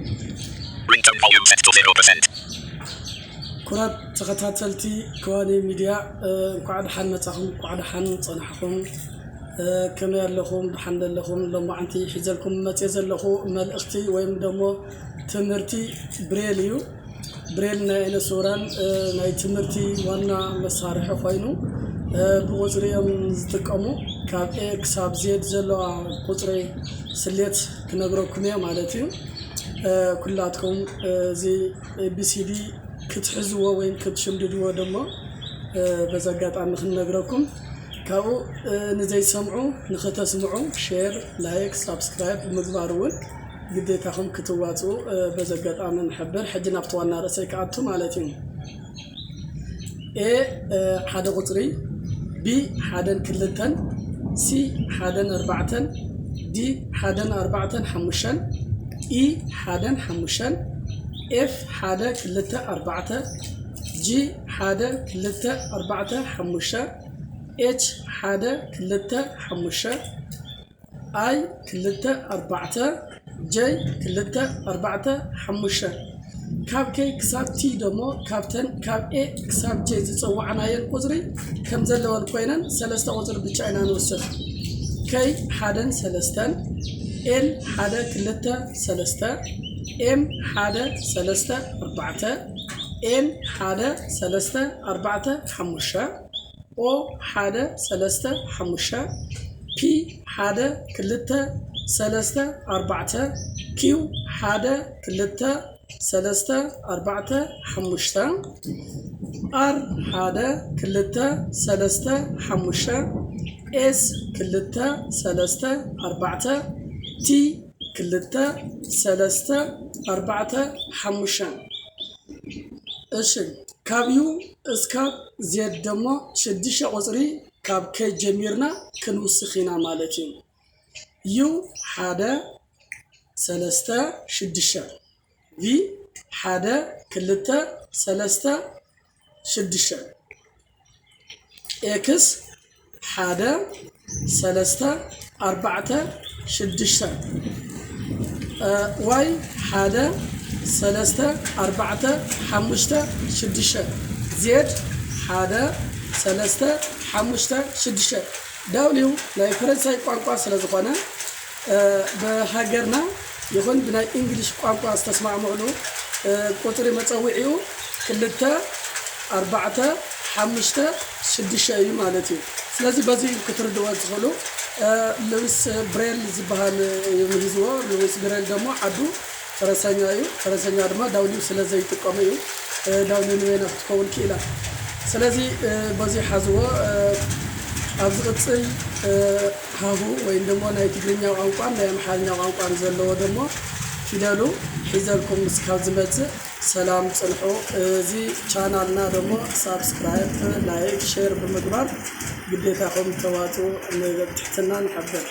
Ringtone volume set to zero percent. ክቡራት ተኸታተልቲ ከዋኒ ሚድያ፣ እ፣ እንኳዕ ደሓን መጻኹም፣ እንኳዕ ደሓን ጸናሕኹም። እ፣ ከመይ ኣለኹም? ደሓን ደለኹም? ሎማዓንቲ ሒዘልኩም መጽየ ዘለኹ መልእኽቲ ወይም ደሞ ትምህርቲ ብሬል እዩ። ብሬል ናይ ዓይነ ስውራን፣ እ፣ ናይ ትምህርቲ ዋና መሳርሒ ኮይኑ፣ እ፣ ብቁጽሪ እዮም ዝጥቀሙ። ካብ ኤ ክሳብ ዜድ ዘለዋ ቁጽሪ ስሌት ክነግረኩም እየ ማለት እዩ። እ፣ ኩላትኩም፣ እ፣ እዚ ኤ ቢ ሲ ዲ ክትሕዝዎ ወይም ክትሽምድድዎ ደሞ፣ እ፣ በዚ ኣጋጣሚ ክንነግረኩም። ካብኡ፣ እ፣ ንዘይሰምዑ ንኸተስምዑ ሼር፣ ላይክ፣ ሳብስክራይብ ብምግባር እውን ግዴታኹም ክትዋፅኡ፣ እ፣ በዚ ኣጋጣሚ ንሕብር። ሕጂ ናብቲ ዋና ርእሰይ ክኣቱ ማለት እዩ። ኤ፣ እ፣ ሓደ ቁፅሪ፣ ቢ ሓደን ክልተን፣ ሲ ሓደን ኣርባዕተን፣ ዲ ሓደን ኣርባዕተን ሓሙሽተን፣ ኢ ሓደን ሓሙሽተን፣ ኤፍ ሓደ ክልተ ኣርባዕተ፣ ጂ ሓደ ክልተ ኣርባዕተ ሓሙሽተ፣ ኤች ሓደ ክልተ ሓሙሽተ፣ ኣይ ክልተ ኣርባዕተ፣ ጀይ ክልተ ኣርባዕተ ሓሙሽተ። ካብ ኬ ክሳብ ቲ ደሞ ካብተን ካብ ኤ ክሳብ ጄ ዝጸዋዕናየን ቁጽሪ ከም ዘለወን ኮይነን ሰለስተ ቁጽሪ ብቻ ኢና ንውስኽ። ኬይ ሓደን ሰለስተን፣ ኤል ሓደ ክልተ ሰለስተ፣ ኤም ሓደ ሰለስተ ኣርባዕተ፣ ኤን ሓደ ሰለስተ ኣርባዕተ ሓሙሽተ፣ ኦ ሓደ ሰለስተ ሓሙሽተ፣ ፒ ሓደ ክልተ ሰለስተ ኣርባዕተ፣ ኪው ሓደ ክልተ ሰለስተ ኣርባዕተ ሓሙሽተ፣ ኣር ሓደ ክልተ ሰለስተ ሓሙሽተ፣ ኤስ ክልተ ሰለስተ ኣርባዕተ፣ ቲ ክልተ ሰለስተ ኣርባዕተ ሓሙሽተ። እሺ፣ ካብ ዩ እስካብ ዜድ ደሞ ሽዱሽተ ቁጽሪ ካብ ከይ ጀሚርና ክንውስኽ ኢና ማለት እዩ። ዩ ሓደ ሰለስተ ሽዱሽተ፣ ቪ ሓደ ክልተ ሰለስተ ሽዱሽተ፣ ኤክስ ሓደ ሰለስተ ኣርባዕተ ሽዱሽተ፣ እ፣ ዋይ ሓደ ሰለስተ ኣርባዕተ ሓሙሽተ ሽዱሽተ፣ ዜድ ሓደ ሰለስተ ሓሙሽተ ሽዱሽተ። ዳብሊው ናይ ፈረንሳይ ቋንቋ ስለ ዝኾነ፣ እ፣ ብሃገርና ይኹን ብናይ እንግሊሽ ቋንቋ ዝተስማዕምዕሉ፣ እ፣ ቁጽሪ መጸውዒኡ ክልተ ኣርባዕተ ሓሙሽተ ሽዱሽተ እዩ ማለት እዩ። ስለዚ በዚ ክትርድዎ ትኽእሉ። እ፣ ሉዊስ ብሬል ዝበሃል እዩ ምሂዝዎ። ሉዊስ ብሬል ደሞ ዓዱ ፈረሰኛ እዩ። ፈረሰኛ ድማ ዳብሊው ስለ ዘይጥቀሙ እዩ፣ እ፣ ዳብሊው ንበይና ክትከውን ክኢላ። ስለዚ፣ እ፣ በዚ ሓዝዎ። እ፣ ኣብ ዝቕጽል፣ እ፣ ሃሁ ወይም ደሞ ናይ ትግርኛ ቋንቋን ናይ ኣምሓርኛ ቋንቋን ዘለዎ ደሞ ፊደሉ ሒዘልኩም እስካብ ዝመጽእ ሰላም ጽንሑ። እዚ ቻናልና ደሞ ሳብስክራይብ፣ ላይክ፣ ሼር ብምግባር ግዴታኹም ተዋጽኡ ንብል ትሕትና ንሓብር።